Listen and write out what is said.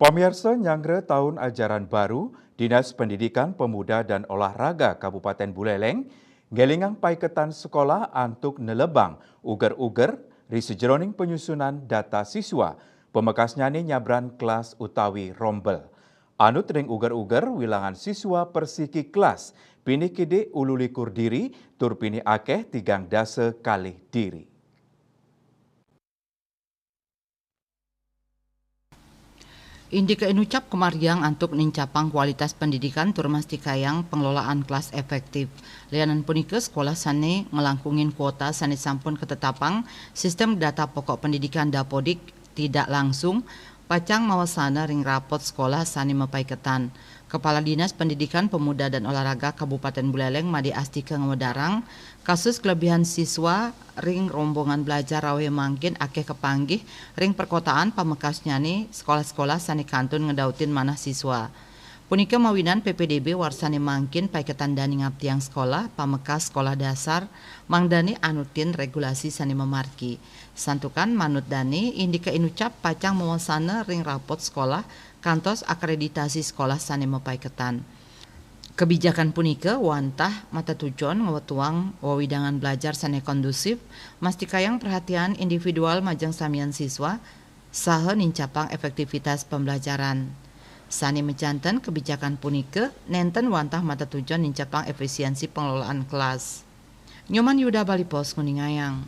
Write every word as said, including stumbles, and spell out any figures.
Pamiarsa, nyanggra taun ajaran baru, Dinas Pendidikan, Pemuda, dan Olahraga Kabupaten Buleleng ngelingang paiketan sekolah antuk nelebang uger-uger ri sejeroning penyusunan data siswa, pamekasnyane nyabran kelas utawi rombel. Anut ring uger-uger, wilangan siswa persiki kelas pinih kidik ulu likur diri tur pinih akeh tigang dasa kalih diri. Indike inucap kamargiang antuk nincapang kualitas pendidikan tur mastikayang pengelolaan kelas efektif. Lianan punika, sekolah sane nglangkungin kuota sane sampun katetapang sistem data pokok pendidikan Dapodik tidak langsung pacang mawasana ring rapot sekolah sane mapaiketan. Kepala Dinas Pendidikan, Pemuda, dan Olahraga Kabupaten Buleleng, Made Astika, ngwedarang kasus kelebihan siswa ring rombongan belajar raweh mangkin akeh kapanggih ring perkotaan, pamekasnyane sekolah-sekolah sane kantun ngedautin manah siswa. Punika mawinan P P D B warsane mangkin paiketan dane ngaptiang sekolah, pamekas sekolah dasar, mangdane anutin regulasi sane mamargi. Santukan manut dane, indike inucap pacang mawasana ring rapot sekolah kantos akreditasi sekolah sane mapaiketan. Kebijakan punika wantah matetujon ngwetuang wewidangan belajar sane kondusif, mastikayang perhatian individual majeng samian siswa, saha nincapang efektivitas pembelajaran. Sane majanten, kebijakan punika nenten wantah matetujon nincapang efisiensi pengelolaan kelas. Nyoman Yuda, Bali Post, nguningayang.